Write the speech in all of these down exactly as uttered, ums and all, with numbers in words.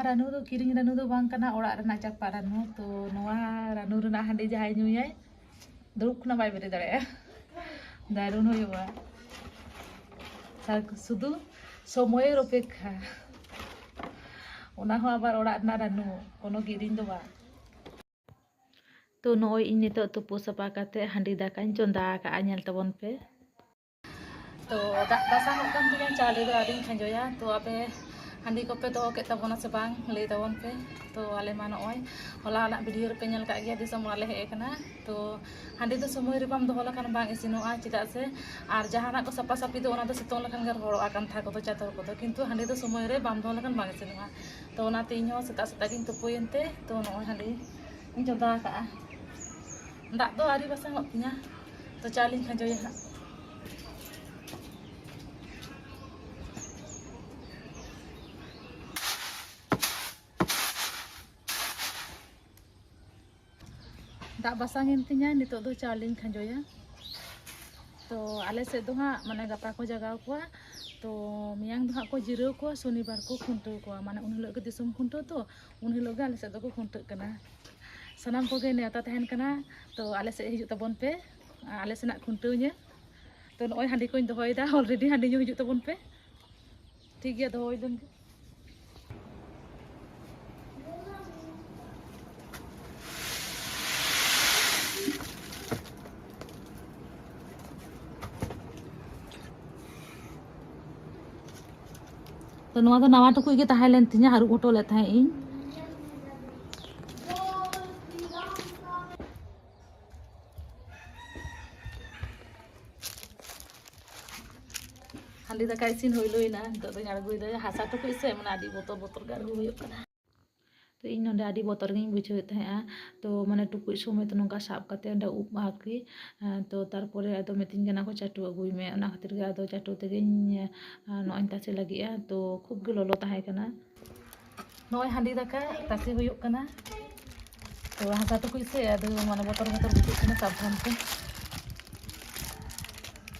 ᱨᱟᱹᱱᱩ ᱫᱚ ᱠᱤᱨᱤᱧ ᱨᱟᱹᱱᱩ ᱫᱚ ᱵᱟᱝ ᱠᱟᱱᱟ, ᱚᱲᱟᱜ ᱨᱮᱱᱟᱜ ᱪᱟᱯᱟᱫ ᱨᱟᱹᱱᱩ᱾ ᱛᱚ ᱱᱚᱣᱟ ᱨᱟᱹᱱᱩ ᱨᱮᱱᱟᱜ ᱦᱟᱺᱰᱤ ᱡᱟᱦᱟᱸᱭ ᱧᱩᱭᱟᱭ, ᱫᱩᱲᱩᱵ ᱠᱷᱚᱱᱟᱜ ᱵᱟᱭ ᱵᱮᱨᱮᱫ ᱫᱟᱲᱮᱭᱟᱜᱼᱟ᱾ ᱫᱟᱨᱩᱱ ᱦᱩᱭᱩᱜᱼᱟ᱾ ᱥᱟᱨ-, ᱥᱩᱫᱷᱩ ᱥᱚᱢᱚᱭᱮᱨ ᱚᱯᱮᱠᱠᱷᱟ᱾ ᱚᱱᱟ ᱦᱚᱸ ᱟᱵᱟᱨ ᱚᱲᱟᱜ ᱨᱮᱱᱟᱜ ᱨᱟᱹᱱᱩ, ᱠᱳᱱᱳ ᱠᱤᱨᱤᱧ ᱫᱚ ᱵᱟᱝ᱾ ᱛᱚ ᱱᱚᱜᱼᱚᱭ ᱤᱧ ᱱᱤᱛᱚᱜ ᱛᱩᱯᱩ ᱥᱟᱯᱷᱟ ᱠᱟᱛᱮ ᱦᱟᱺᱰᱤ ᱫᱟᱠᱟᱧ ᱪᱚᱸᱫᱟ ᱟᱠᱟᱫᱼᱟ, ᱧᱮᱞ ᱛᱟᱵᱚᱱ ᱯᱮ᱾ ᱛᱚ ᱫᱟᱜ ᱵᱟᱥᱟᱝᱚᱜ ᱠᱟᱱ ᱛᱤᱧᱟ, ᱪᱟᱣᱞᱮ ᱫᱚ ᱟᱹᱣᱨᱤᱧ ᱠᱷᱟᱸᱡᱚᱭᱟ᱾ ᱛᱚ ᱟᱯᱮ ᱦᱟᱺᱰᱤ ᱠᱚᱯᱮ ᱫᱚᱦᱚ ᱠᱮᱫ ᱛᱟᱵᱚᱱᱟ ᱥᱮ ᱵᱟᱝ, ᱞᱟᱹᱭ ᱛᱟᱵᱚᱱ ᱯᱮ᱾ ᱛᱚ ᱟᱞᱮ ᱢᱟ ᱱᱚᱜᱼᱚᱭ ᱦᱚᱞᱟ ᱨᱮᱱᱟᱜ ᱵᱷᱤᱰᱤᱭᱳ ᱨᱮᱯᱮ ᱧᱮᱞ ᱠᱟᱜ ᱜᱮᱭᱟ, ᱫᱤᱥᱚᱢ ᱚᱲᱟᱜ ᱞᱮ ᱦᱮᱡ ᱟᱠᱟᱱᱟ᱾ ᱛᱚ ᱦᱟᱺᱰᱤ ᱫᱚ ᱥᱚᱢᱚᱭ ᱨᱮ ᱵᱟᱢ ᱫᱚᱦᱚ ᱞᱮᱠᱷᱟᱱ ᱵᱟᱝ ᱤᱥᱤᱱᱚᱜᱼᱟ, ᱪᱮᱫᱟᱜ ᱥᱮ ᱟᱨ ᱡᱟᱦᱟᱱᱟᱜ ᱠᱚ ᱥᱟᱯᱷᱟ ᱥᱟᱹᱯᱷᱤ ᱫᱚ ᱚᱱᱟ ᱫᱚ ᱥᱤᱛᱩᱝ ᱞᱮᱠᱷᱟᱱ ᱜᱮ ᱨᱚᱦᱚᱲᱚᱜᱼᱟ, ᱠᱟᱱᱛᱷᱟ ᱠᱚᱫᱚ, ᱪᱟᱫᱚᱨ ᱠᱚᱫᱚ, ᱠᱤᱱᱛᱩ ᱦᱟᱺᱰᱤ ᱫᱚ ᱥᱚᱢᱚᱭ ᱨᱮ ᱵᱟᱢ ᱫᱚᱦᱚ ᱞᱮᱠᱷᱟᱱ ᱵᱟᱝ ᱤᱥᱤᱱᱚᱜᱼᱟ᱾ ᱛᱚ ᱚᱱᱟᱛᱮ ᱤᱧ ᱦᱚᱸ ᱥᱮᱛᱟᱜ ᱥᱮᱛᱟᱜ ᱜᱤᱧ ᱛᱩᱯᱩᱭᱮᱱ ᱛᱮ ᱛᱚ ᱱᱚᱜᱼᱚᱭ ᱦᱟᱺᱰᱤ ᱤᱧ ᱪᱚᱸᱫᱟ ᱟᱠᱟᱫᱼᱟ᱾ ᱫᱟᱜ ᱫᱚ ᱟᱹᱣᱨᱤ ᱵᱟᱥᱟᱝᱚᱜ ᱛᱤᱧᱟ, ᱛᱚ ᱪᱟᱣᱞᱮᱧ ᱠᱷᱟᱸᱡᱚᱭᱟ ᱦᱟᱸᱜ᱾ ᱫᱟᱜ ᱵᱟᱥᱟᱝ ᱮᱱ ᱛᱤᱧᱟ, ᱱᱤᱛᱚᱜ ᱫᱚ ᱪᱟᱣᱞᱮᱧ ᱠᱷᱟᱸᱡᱚᱭᱟ᱾ ᱛᱚ ᱟᱞᱮ ᱥᱮᱫ ᱫᱚ ᱦᱟᱸᱜ ᱢᱟᱱᱮ ᱜᱟᱯᱟ ᱠᱚ ᱡᱟᱜᱟᱣ ᱠᱚᱣᱟ, ᱛᱚ ᱢᱮᱭᱟᱝ ᱫᱚ ᱦᱟᱸᱜ ᱠᱚ ᱡᱤᱨᱟᱹᱣ ᱠᱚᱣᱟ, ᱥᱚᱱᱤᱵᱟᱨ ᱠᱚ ᱠᱷᱩᱱᱴᱟᱹᱣ ᱠᱚᱣᱟ, ᱢᱟᱱᱮ ᱩᱱ ᱦᱤᱞᱳᱜ ᱜᱮ ᱫᱤᱥᱚᱢ ᱠᱷᱩᱱᱴᱟᱹᱣ, ᱛᱚ ᱩᱱ ᱦᱤᱞᱳᱜ ᱜᱮ ᱟᱞᱮ ᱥᱮᱫ ᱫᱚᱠᱚ ᱠᱷᱩᱱᱴᱟᱹᱜ ᱠᱟᱱᱟ᱾ ᱥᱟᱱᱟᱢ ᱠᱚᱜᱮ ᱱᱮᱣᱛᱟ ᱛᱟᱦᱮᱱ ᱠᱟᱱᱟ᱾ ᱛᱚ ᱟᱞᱮ ᱥᱮᱫ ᱦᱤᱡᱩᱜ ᱛᱟᱵᱚᱱ ᱯᱮ, ᱟᱞᱮ ᱥᱮᱱᱟᱜ ᱠᱷᱩᱱᱴᱟᱹᱣ ᱧᱮᱞ᱾ ᱛᱚ ᱱᱚᱜᱼᱚᱭ ᱦᱟᱺᱰᱤ ᱠᱚᱧ ᱫᱚᱦᱚᱭᱮᱫᱟ, ᱚᱞᱨᱮᱰᱤ ᱦᱟᱺᱰᱤ ᱧᱩ ᱦᱤᱡᱩᱜ ᱛᱟᱵᱚᱱ ᱯᱮ᱾ ᱴᱷᱤᱠ ᱜᱮᱭᱟ, ᱫᱚᱦᱚᱭ ᱞᱮᱱ ᱜᱮ᱾ ᱛᱚ ᱱᱚᱣᱟ ᱫᱚ ᱱᱟᱣᱟ ᱴᱩᱠᱩᱡ ᱜᱮ ᱛᱟᱦᱮᱸ ᱞᱮᱱ ᱛᱤᱧᱟ, ᱦᱟᱹᱨᱩᱵ ᱦᱚᱴᱚ ᱞᱮᱫ ᱛᱟᱦᱮᱸᱫ ᱤᱧ᱾ ᱦᱟᱺᱰᱤ ᱫᱟᱠᱟ ᱤᱥᱤᱱ ᱦᱩᱭ ᱞᱩᱭᱱᱟ, ᱱᱤᱛᱚᱜ ᱫᱚᱧ ᱟᱬᱜᱚᱭᱮᱫᱟ᱾ ᱦᱟᱥᱟ ᱴᱩᱠᱩᱡ ᱥᱮ, ᱢᱟᱱᱮ ᱟᱹᱰᱤ ᱵᱚᱛᱚᱨ ᱵᱚᱛᱚᱨ ᱜᱮ ᱟᱬᱜᱚ ᱦᱩᱭᱩᱜ ᱠᱟᱱᱟ᱾ ᱛᱚ ᱤᱧ ᱱᱚᱰᱮ ᱟᱹᱰᱤ ᱵᱚᱛᱚᱨ ᱜᱤᱧ ᱵᱩᱡᱷᱟᱹᱣᱮᱫ ᱛᱟᱦᱮᱸᱜᱼᱟ᱾ ᱛᱚ ᱢᱟᱱᱮ ᱴᱩᱠᱩᱡ ᱥᱚᱢᱮᱛ ᱱᱚᱝᱠᱟ ᱥᱟᱵ ᱠᱟᱛᱮ ᱚᱸᱰᱮ ᱩᱵ ᱟᱨᱠᱤ, ᱛᱚ ᱛᱟᱨᱯᱚᱨᱮ ᱟᱫᱚ ᱢᱤᱛᱟᱹᱧ ᱠᱟᱱᱟ ᱠᱚ, "ᱪᱟᱹᱴᱩ ᱟᱹᱜᱩᱭ ᱢᱮ", ᱚᱱᱟ ᱠᱷᱟᱹᱛᱤᱨ ᱜᱮ ᱟᱫᱚ ᱪᱟᱹᱴᱩ ᱛᱮᱜᱮᱧ ᱱᱚᱜᱼᱚᱭ ᱛᱟᱥᱮ ᱞᱟᱹᱜᱤᱫᱼᱟ᱾ ᱛᱚ ᱠᱷᱩᱵ ᱜᱮ ᱞᱚᱞᱚ ᱛᱟᱦᱮᱸ ᱠᱟᱱᱟ᱾ ᱱᱚᱜᱼᱚᱭ ᱦᱟᱺᱰᱤ ᱫᱟᱠᱟ ᱛᱟᱥᱮ ᱦᱩᱭᱩᱜ ᱠᱟᱱᱟ᱾ ᱛᱚ ᱦᱟᱥᱟ ᱴᱩᱠᱩᱡ ᱥᱮ ᱟᱫᱚ ᱢᱟᱱᱮ ᱵᱚᱛᱚᱨ ᱵᱚᱛᱚᱨ ᱵᱩᱡᱷᱟᱹᱜ ᱠᱟᱱᱟ, ᱥᱟᱵᱫᱷᱟᱱ ᱛᱮ᱾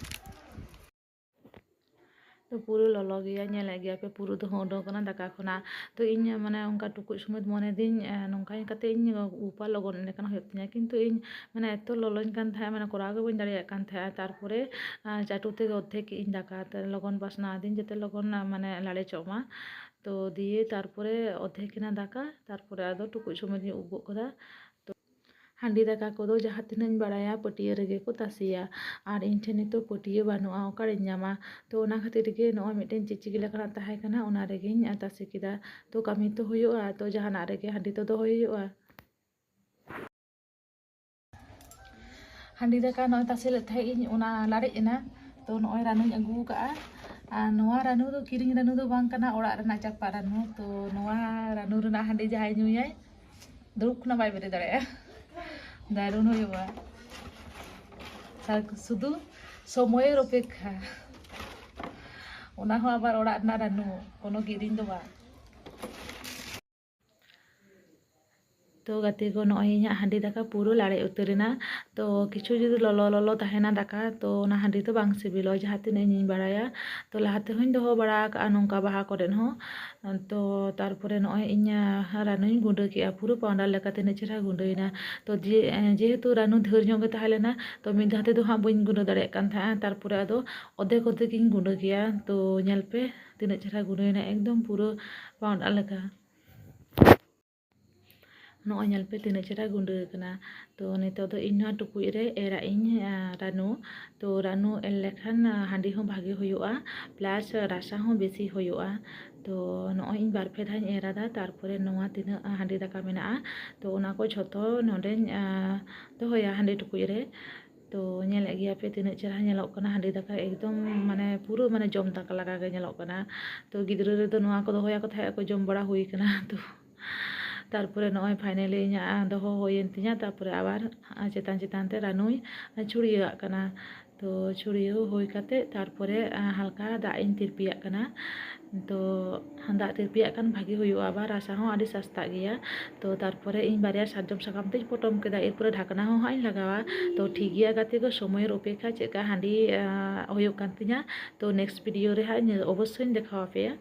ᱛᱚ ᱯᱩᱨᱟᱹ ᱞᱚᱞᱚ ᱜᱮᱭᱟ, ᱧᱮᱞᱮᱫ ᱜᱮᱭᱟ ᱯᱮ, ᱯᱩᱨᱟᱹ ᱫᱚᱦᱚ ᱩᱰᱩᱝ ᱠᱟᱱᱟ ᱫᱟᱠᱟ ᱠᱷᱚᱱᱟᱜ᱾ ᱛᱚ ᱤᱧ ᱢᱟᱱᱮ ᱚᱱᱠᱟ ᱴᱩᱠᱩᱡ ᱥᱚᱢᱮᱛ ᱢᱚᱱᱮ ᱫᱤᱧ, ᱮ, ᱱᱚᱝᱠᱟ ᱠᱟᱛᱮ ᱤᱧ ᱩᱯᱟ ᱞᱚᱜᱚᱱ ᱮᱸᱰᱮᱠᱷᱟᱱ ᱦᱩᱭᱩᱜ ᱛᱤᱧᱟ, ᱠᱤᱱᱛᱩ ᱤᱧ ᱢᱟᱱᱮ ᱮᱛᱚ ᱞᱚᱞᱚᱧ ᱠᱟᱱ ᱛᱟᱦᱮᱸᱫ, ᱢᱟᱱᱮ ᱠᱚᱨᱟᱣ ᱜᱮ ᱵᱟᱹᱧ ᱫᱟᱲᱮᱭᱟᱜ ᱠᱟᱱ ᱛᱟᱦᱮᱸᱫ᱾ ᱛᱟᱨᱯᱚᱨᱮ, ᱟ, ᱪᱟᱴᱩ ᱛᱮᱜᱮ ᱚᱨᱫᱷᱮᱠ ᱠᱮᱫ ᱤᱧ ᱫᱟᱠᱟ, ᱛᱮ ᱞᱚᱜᱚᱱ ᱯᱟᱥᱱᱟᱣ ᱟᱹᱫᱤᱧ ᱡᱟᱛᱮ ᱞᱚᱜᱚᱱ, ᱟ, ᱢᱟᱱᱮ ᱞᱟᱲᱮᱡᱚᱜ ᱢᱟ᱾ ᱛᱚ ᱫᱤᱭᱮ ᱛᱟᱨᱯᱚᱨᱮ ᱚᱨᱫᱷᱮᱠ ᱮᱱᱟ ᱫᱟᱠᱟ, ᱛᱟᱨᱯᱚᱨᱮ ᱟᱫᱚ ᱴᱩᱠᱩᱡ ᱥᱚᱢᱮᱛ ᱤᱧ ᱩᱵ ᱜᱚᱫ ᱠᱟᱫᱟ᱾ ᱛᱚ ᱦᱟᱺᱰᱤ ᱫᱟᱠᱟ ᱠᱚᱫᱚ ᱡᱟᱦᱟᱸ ᱛᱤᱱᱟᱹᱜ ᱤᱧ ᱵᱟᱲᱟᱭᱟ ᱯᱟᱹᱴᱭᱟᱹ ᱨᱮᱜᱮ ᱠᱚ ᱛᱟᱥᱮᱭᱟ, ᱟᱨ ᱤᱧ ᱴᱷᱮᱱ ᱱᱤᱛᱚᱜ ᱯᱟᱹᱴᱭᱟᱹ ᱵᱟᱹᱱᱩᱜᱼᱟ, ᱚᱠᱟᱨᱮᱧ ᱧᱟᱢᱟ? ᱛᱚ ᱚᱱᱟ ᱠᱷᱟᱹᱛᱤᱨ ᱜᱮ ᱱᱚᱜᱼᱚᱭ ᱢᱤᱫᱴᱮᱱ ᱪᱤᱪᱤ ᱞᱮᱠᱟᱱᱟᱜ ᱛᱟᱦᱮᱸ ᱠᱟᱱᱟ, ᱚᱱᱟ ᱨᱮᱜᱮᱧ ᱛᱟᱥᱮ ᱠᱮᱫᱟ᱾ ᱛᱚ ᱠᱟᱹᱢᱤ ᱛᱚ ᱦᱩᱭᱩᱜᱼᱟ, ᱛᱚ ᱡᱟᱦᱟᱱᱟᱜ ᱨᱮᱜᱮ ᱦᱟᱺᱰᱤ ᱛᱚ ᱫᱚᱦᱚᱭ ᱦᱩᱭᱩᱜᱼᱟ᱾ ᱦᱟᱺᱰᱤ ᱫᱟᱠᱟ ᱱᱚᱜᱼᱚᱭ ᱛᱟᱥᱮ ᱞᱮᱫ ᱛᱟᱦᱮᱸᱫ ᱤᱧ, ᱚᱱᱟ ᱞᱟᱲᱮᱡ ᱮᱱᱟ᱾ ᱛᱚ ᱱᱚᱜᱼᱚᱭ ᱨᱟᱹᱱᱩᱧ ᱟᱹᱜᱩ ᱟᱠᱟᱫᱼᱟ᱾ ᱟᱨ ᱱᱚᱣᱟ ᱨᱟᱹᱱᱩ ᱫᱚ ᱠᱤᱨᱤᱧ ᱨᱟᱹᱱᱩ ᱫᱚ ᱵᱟᱝ ᱠᱟᱱᱟ, ᱚᱲᱟᱜ ᱨᱮᱱᱟᱜ ᱪᱟᱯᱟᱫ ᱨᱟᱹᱱᱩ᱾ ᱛᱚ ᱱᱚᱣᱟ ᱨᱟᱹᱱᱩ ᱨᱮᱱᱟᱜ ᱦᱟᱺᱰᱤ ᱡᱟᱦᱟᱸᱭ ᱧᱩᱭᱟᱭ, ᱫᱩᱲᱩᱵ ᱠᱷᱚᱱᱟᱜ ᱵᱟᱭ ᱵᱮᱨᱮᱫ ᱫᱟᱲᱮᱭᱟᱜᱼᱟ᱾ ᱫᱟᱨᱩᱱ ᱦᱩᱭᱩᱜᱼᱟ᱾ ᱥᱟ-, ᱥᱩᱫᱷᱩ ᱥᱚᱢᱚᱭᱮᱨ ᱚᱯᱮᱠᱠᱷᱟ, ᱚᱱᱟ ᱦᱚᱸ ᱟᱵᱟᱨ ᱚᱲᱟᱜ ᱨᱮᱱᱟᱜ ᱨᱟᱹᱱᱩ, ᱠᱳᱱᱳ ᱠᱤᱨᱤᱧ ᱫᱚ ᱵᱟᱝ᱾ ᱛᱚ ᱜᱟᱛᱮ ᱠᱚ, ᱱᱚᱜᱼᱚᱭ ᱤᱧᱟᱹᱜ ᱦᱟᱺᱰᱤ ᱫᱟᱠᱟ ᱯᱩᱨᱟᱹ ᱞᱟᱲᱮᱡ ᱩᱛᱟᱹᱨ ᱮᱱᱟ᱾ ᱛᱚ ᱠᱤᱪᱷᱩ ᱡᱩᱫᱤ ᱞᱚᱞᱚ ᱞᱚᱞᱚ ᱛᱟᱦᱮᱱᱟ ᱫᱟᱠᱟ, ᱛᱚ ᱚᱱᱟ ᱦᱟᱺᱰᱤ ᱫᱚ ᱵᱟᱝ ᱥᱤᱵᱤᱞᱚᱜᱼᱟ, ᱡᱟᱦᱟᱸ ᱛᱤᱱᱟᱹᱜ ᱤᱧᱤᱧ ᱵᱟᱲᱟᱭᱟ᱾ ᱛᱚ ᱞᱟᱦᱟ ᱛᱮᱦᱚᱸᱧ ᱫᱚᱦᱚ ᱵᱟᱲᱟ ᱟᱠᱟᱫᱼᱟ ᱱᱚᱝᱠᱟ ᱵᱟᱦᱟ ᱠᱚᱨᱮᱫ ᱦᱚᱸ᱾ ᱛᱚ ᱛᱟᱨᱯᱚᱨᱮ ᱱᱚᱜᱼᱚᱭ ᱤᱧ, ᱟᱸ, ᱨᱟᱹᱱᱩᱧ ᱜᱩᱸᱰᱟᱹ ᱠᱮᱫᱼᱟ, ᱯᱩᱨᱟᱹ powder ᱞᱮᱠᱟ ᱛᱤᱱᱟᱹᱜ ᱪᱮᱦᱨᱟ ᱜᱩᱸᱰᱟᱹᱭᱮᱱᱟ᱾ ᱛᱚ ᱡᱮ, ᱡᱮᱦᱮᱛᱩ ᱨᱟᱹᱱᱩ ᱰᱷᱮᱨ ᱧᱚᱜ ᱜᱮ ᱛᱟᱦᱮᱸ ᱞᱮᱱᱟ, ᱛᱚ ᱢᱤᱫ ᱫᱷᱟᱣ ᱛᱮᱫᱚ ᱦᱟᱸᱜ ᱵᱟᱹᱧ ᱜᱩᱸᱰᱟᱹ ᱫᱟᱲᱮᱭᱟᱜ ᱠᱟᱱ ᱛᱟᱦᱮᱸᱫᱼᱟ, ᱛᱟᱨᱯᱚᱨᱮ ᱟᱫᱚ ᱚᱫᱷᱮᱠ ᱚᱫᱷᱮᱠ ᱤᱧ ᱜᱩᱸᱰᱟᱹ ᱠᱮᱫᱼᱟ᱾ ᱛᱚ ᱧᱮᱞ ᱯᱮ ᱛᱤᱱᱟᱹᱜ ᱪᱮᱦᱨᱟ ᱜᱩᱸᱰᱟᱹᱭᱮᱱᱟ, ᱮᱠᱫᱚᱢ ᱯᱩᱨᱟᱹ powder ᱞᱮᱠᱟ᱾ ᱱᱚᱜᱼᱚᱭ ᱧᱮᱞ ᱯᱮ ᱛᱤᱱᱟᱹᱜ ᱪᱮᱦᱨᱟ ᱜᱩᱸᱰᱟᱹ ᱟᱠᱟᱱᱟ᱾ ᱛᱚ ᱱᱤᱛᱚᱜ ᱫᱚ ᱤᱧ ᱱᱚᱣᱟ ᱴᱩᱠᱩᱡ ᱨᱮ ᱮᱨᱟᱜ ᱤᱧ, ᱟᱸ, ᱨᱟᱹᱱᱩ᱾ ᱛᱚ ᱨᱟᱹᱱᱩ ᱮᱨ ᱞᱮᱠᱷᱟᱱ, ᱟᱸ, ᱦᱟᱺᱰᱤ ᱦᱚᱸ ᱵᱷᱟᱜᱮ ᱦᱩᱭᱩᱜᱼᱟ, plus ᱨᱟᱥᱟ ᱦᱚᱸ ᱵᱮᱥᱤ ᱦᱩᱭᱩᱜᱼᱟ᱾ ᱛᱚ ᱱᱚᱜᱼᱚᱭ ᱤᱧ ᱵᱟᱨ ᱯᱮ ᱫᱷᱟᱣ ᱤᱧ ᱮᱨ ᱟᱫᱟ, ᱛᱟᱨᱯᱚᱨᱮ ᱱᱚᱣᱟ ᱛᱤᱱᱟᱹᱜ ᱦᱟᱺᱰᱤ ᱫᱟᱠᱟ ᱢᱮᱱᱟᱜᱼᱟ, ᱛᱚ ᱚᱱᱟ ᱠᱚ ᱡᱷᱚᱛᱚ ᱱᱚᱰᱮᱧ, ᱟᱸ, ᱫᱚᱦᱚᱭᱟ ᱦᱟᱺᱰᱤ ᱴᱩᱠᱩᱡ ᱨᱮ᱾ ᱛᱚ ᱧᱮᱞᱮᱫ ᱜᱮᱭᱟ ᱯᱮ ᱛᱤᱱᱟᱹᱜ ᱪᱮᱦᱨᱟ ᱧᱮᱞᱚᱜ ᱠᱟᱱᱟ ᱦᱟᱺᱰᱤ ᱫᱟᱠᱟ, ᱮᱠᱫᱚᱢ ᱢᱟᱱᱮ ᱯᱩᱨᱟᱹ ᱢᱟᱱᱮ ᱡᱚᱢ ᱫᱟᱠᱟ ᱞᱮᱠᱟ ᱜᱮ ᱧᱮᱞᱚᱜ ᱠᱟᱱᱟ᱾ ᱛᱚ ᱜᱤᱫᱽᱨᱟᱹ ᱨᱮᱫᱚ ᱱᱚᱣᱟ ᱠᱚ ᱫᱚᱦᱚᱭᱟᱠᱚ ᱛᱟᱦᱮᱸᱫ, ᱠᱚ ᱡᱚᱢ ᱵᱟᱲᱟ ᱦᱩᱭ ᱠᱟᱱᱟ᱾ ᱛᱚ ᱛᱟᱨᱯᱚᱨᱮ ᱱᱚᱜᱼᱚᱭ finally ᱤᱧᱟᱹᱜ ᱫᱚᱦᱚ ᱦᱩᱭᱮᱱ ᱛᱤᱧᱟᱹ᱾ ᱛᱟᱨᱯᱚᱨᱮ ᱟᱵᱟᱨ ᱪᱮᱛᱟᱱ ᱪᱮᱛᱟᱱ ᱛᱮ ᱨᱟᱹᱱᱩᱧ ᱪᱷᱩᱲᱭᱟᱹᱣᱟᱜ ᱠᱟᱱᱟ᱾ ᱛᱚ ᱪᱷᱩᱲᱭᱟᱹᱣ ᱦᱩᱭ ᱠᱟᱛᱮ ᱛᱟᱨᱯᱚᱨᱮ ᱦᱟᱞᱠᱟ ᱫᱟᱜ ᱤᱧ ᱛᱤᱨᱯᱤᱭᱟᱜ ᱠᱟᱱᱟ᱾ ᱛᱚ ᱫᱟᱜ ᱛᱤᱨᱯᱤᱭᱟᱜ ᱠᱷᱟᱱ ᱵᱷᱟᱜᱮ ᱦᱩᱭᱩᱜᱼᱟ, ᱟᱵᱟᱨ ᱨᱟᱥᱟ ᱦᱚᱸ ᱟᱹᱰᱤ ᱥᱟᱥᱛᱟᱜ ᱜᱮᱭᱟ᱾ ᱛᱚ ᱛᱟᱨᱯᱚᱨᱮ ᱤᱧ ᱵᱟᱨᱭᱟ ᱥᱟᱨᱡᱚᱢ ᱥᱟᱠᱟᱢ ᱛᱮᱧ ᱯᱚᱴᱚᱢ ᱠᱮᱫᱟ, ᱮᱨᱯᱚᱨᱮ ᱰᱷᱟᱠᱱᱟ ᱦᱚᱸ ᱦᱟᱸᱜ ᱤᱧ ᱞᱟᱜᱟᱣᱟ᱾ ᱛᱚ ᱴᱷᱤᱠ ᱜᱮᱭᱟ ᱜᱟᱛᱮ ᱠᱚ, ᱥᱚᱢᱚᱭᱮᱨ ᱚᱯᱮᱠᱠᱷᱟ ᱪᱮᱫ ᱞᱮᱠᱟ ᱦᱟᱺᱰᱤ ᱟᱸ, ᱦᱩᱭᱩᱜ ᱠᱟᱱ ᱛᱤᱧᱟ᱾ ᱛᱚ next video ᱨᱮ ᱦᱟᱸᱜ ᱤᱧ ᱚᱵᱚᱥᱥᱳᱭ ᱤᱧ ᱫᱮᱠᱷᱟᱣ ᱟᱯᱮᱭᱟ᱾